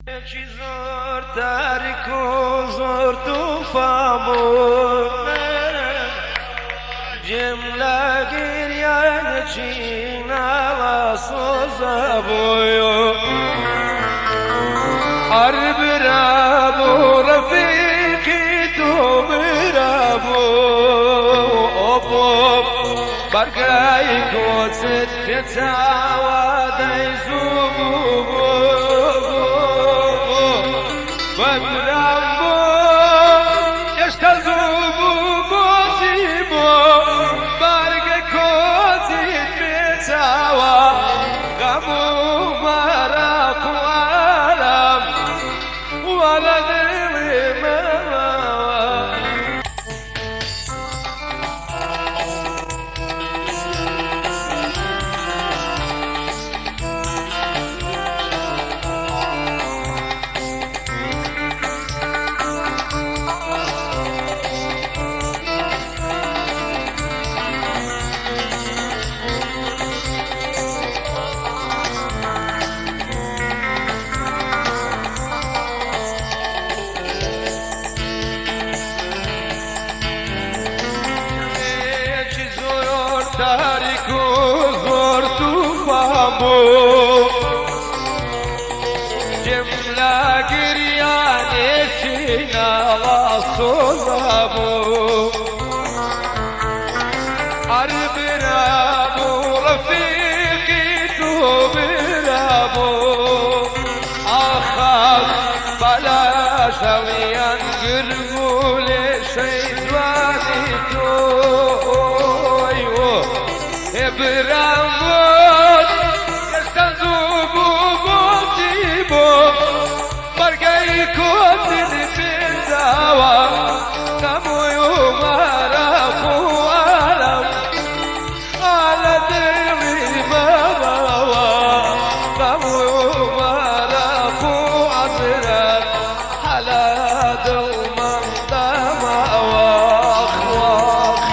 ێکی زۆر تاریک و زۆر توفان بوو، جێم لە گریانێکی ناڵە سۆزە بوو. هەر برا بوو ڕەفیقی تۆ برا بوو، ئۆ بۆ بەرگای کۆچت پێچاوە دەی زوو بوو. بەبرام بوو هێشتا زوو بوو، بۆچی بۆ بارگە کۆچیت پێچاوە؟ غەم و مەراق و ئارام وا لە دڵی ماوە. شەوێکی زۆر تاریک و زۆر توفان بوو، جێم لە گریانێکی ناڵە سۆزا بوو. هەر برا بوو ڕەفیقی تۆ برا بوو، ئاخ ئاخ بەلاش هەڵیان گربوو لێشەی جوانی تۆ. ئێ برام بوو هێشتا زوو بوو، بۆچی بۆ بەرگەی کۆچت پێچاوە؟ خەمووی و مەراق و ئارام لە دڵی ماوە، خەمووی و مەراق و عەزرەت لە دڵماندا ماوە. واخ.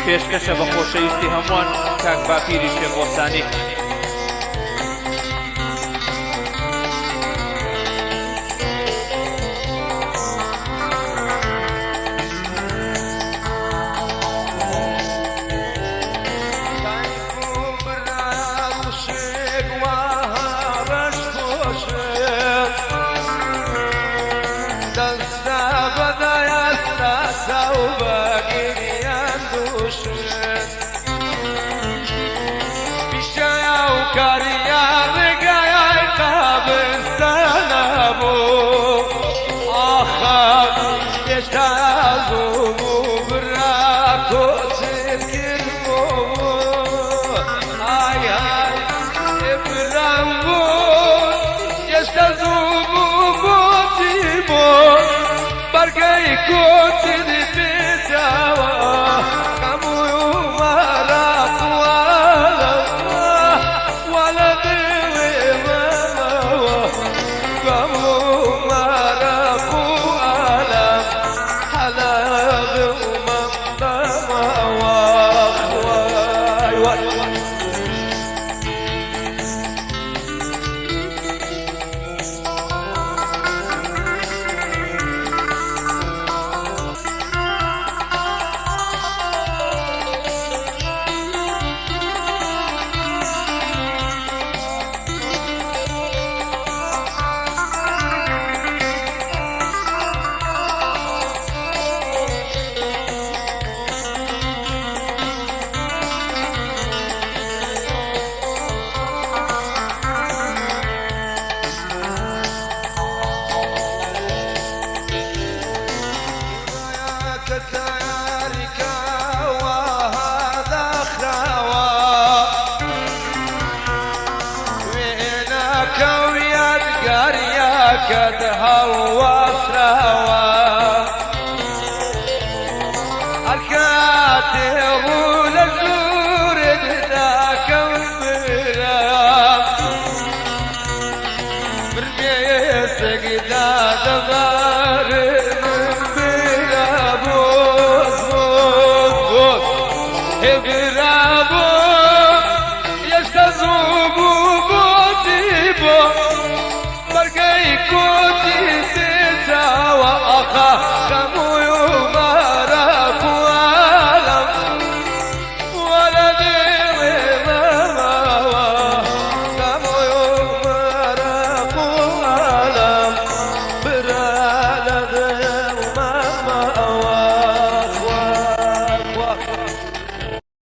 پێشکەشە بە خۆشەویستی هەمووان کاک باپیری شێخ وەسانی. دایک و برا وشک وەها ڕەش پۆشن، دەستە بەدەستە چاو بە گریان دووشن، پیشەیە و کاریە ڕێگای قابستانە بوو. ئاخە هێشتا زوو بوو برا کۆچت کرد بوو. ئای ئای ئێ برام بوو هێشتا زوو بوو، بۆچی بۆ بەرگەی کۆچت پێچاوە؟ خەمووی و مەراق وا لە دڵی ماوە، غەم و مەراق و ئالەم لە دڵماندا ماوە. وای وای. کە تاریکە وەها داخراوە، وێنەکە و یادگاریەکەت هەڵوەسراوە، هەر کاتێ ڕوو لە ژوورت داکەم برام. فرمێسک دادەبارم برا بۆز بۆز بۆز، هێ برا بۆز.